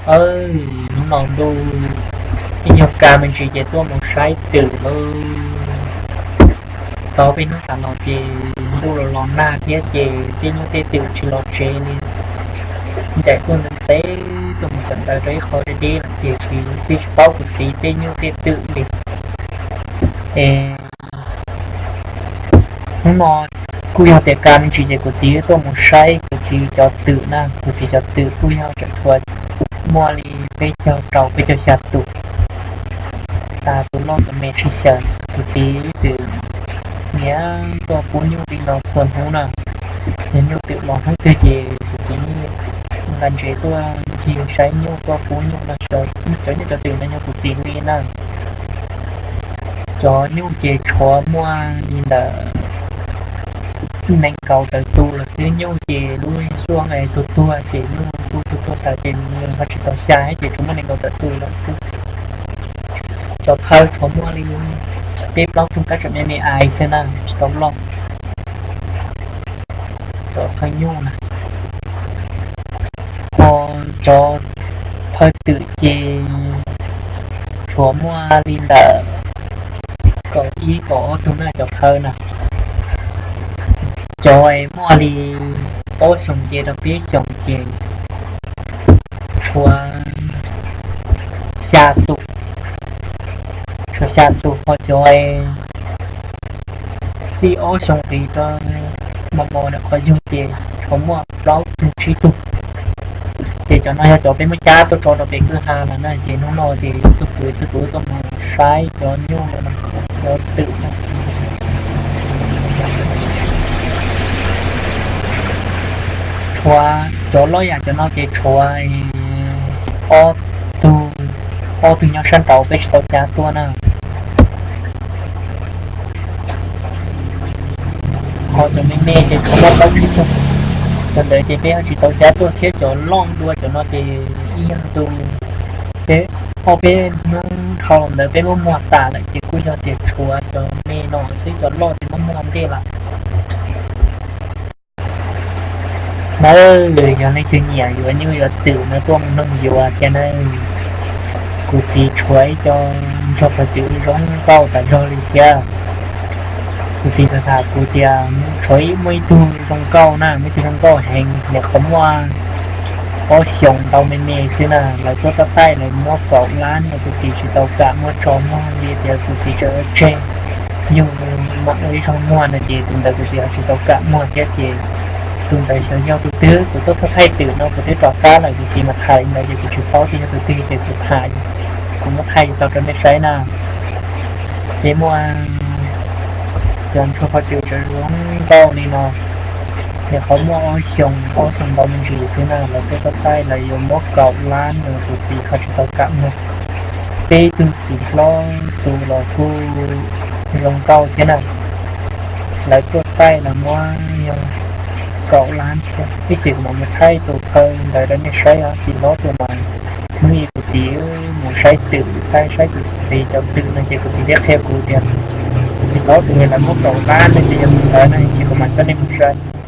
Hnub no ntuj ib nyuag kaj me ntsis ces tuaj mus saib twm lauj. Tau peb hnub tas los ces ntuj los los nag thiab ces tej nyuj tej twm tsis los tsev li. Ncaim tuaj ntev ntev tuaj mus kawm ntawv rau ib qho deb deb lawm ces tsis, twb tsis paub kuv txiv tej nyuj tej twm li. Es hnub no kuj yog tias kaj me ntsis ces kuv txiv tuaj mus saib kuv txiv cov twm na, kuv txiv cov twm kuj yog tseem tshuav muaj li peb caug rau peb caug xya tus. Tas tus loj tus me sib xyaw, kuv txiv txawm niaj tuaj pub nyuj li no txhua hnub na. Yog nyuj twm los hnub twg ces kuv txiv nqa ntses tuaj ncig saib nyuj tuaj pub nyuj no. Cov nyuj cov twm no yog kuv txiv li na. Cov nyuj ces tshuav muaj li ntawm nees nkaum tawm tus lawm xwb. Nyuj ces lub xyoo tuag tuag ces nyuj kuj tuag tuag tas ces nws ho tsis tau xya ces tshuav muaj nees nkaum tawm tus lawm xwb. Cov phawj tshuav muaj li peb plaub tug tab tseem me me ais xwb na, tsis tau loj. Cov phawj nyuj na, ho cov phawj twm ces tshuav muaj li ntawm kaum ib kaum ob tug na cov phawj na. Cov muaj li ob xyoos ces rau peb xyoos ces tshuav xya tus, tshuav xya tus. Ho cov txij ob xyoos qis rau mos mos ntawm qhov yug ces tshuav muaj plaub tug tsib tug. Ces cov no yog cov peb muab cab tuaj tso rau pem kwj ha lawm na, ces hnub no ces tus kwv tus kwv tuaj mus saib cov nyuj lawm no, cov twm no. Tshuav cov loj yam cov no ces tshuav ob tug, ob tug nyob sab nraud peb tsis tau cab tuaj na. Ho cov me me ces tshuav muaj plaub tsib tug, cov ntawd ces peb ho tsis tau cab tuaj thiab. Cov loj dua cov no ces ib yam ntu, peb, ob peb hnub dhau los ntawd peb muab muag tas lawm ces kuj yog tias tshuav cov me no xwb, cov loj ces muab muag ntej lawm. Nawb, yog leej twg nyiam yuav nyuj yuav twm no tuaj mus noog yuav thiab nawb. Kuv txiv tshuav ib co ntsuag phawj twm zoo nkauj tas zog li thiab. Kuv txiv tham tham kuv tias tshuav ib, muaj ib tug zoo nkauj na, muaj ib tug zoo nkauj heev, nyuam qhuav muaj ob xyoos ntau me me xwb na, lawv tuaj toj taij lawv muab kaum lab no kuv txiv tsis tau kam muag tso muag li tias kuv txiv tseem tseg yug mam ua ib zaug muag no ces tus ntawd kuv txiv ho tsis tau kam muag thiab ces tus ntawd xyov yog tus twg. Kuv tuaj thaij twm no kuv twb rov qab lawm, kuv txiv mas tham li ntawd ces kuv tsis paub tias yog tus twg ces kuv tham, kuv muab thaij tau rau nej saib na. Peb muaj cov ntsuag phawj twm tseem zoo nkauj li no, nyuam qhuav muaj ob xyoos, ob xyoos ntau me ntsis xwb na, lawv tuaj toj taij lawv yuav muab kaum lab no kuv txiv ho tsis tau kam muag. Peb tug txiv hlob tus los kuj zoo nkauj thiab na, lawv tuaj taij lawv muab yog kaum lab thiab. Ib chim kuv mam mus thaij tus phawj ntawd rau nej saib os. Txiv hlob tus mas hnub ib kuv txiv mus saib twm, saib saib kuv txiv cov twm no ces kuv txiv thiaj qhia kuv tias txiv hlob tus lawv muab kaum lab no ces yog tus ntawd no, ib chim kuv mam coj nej mus saib.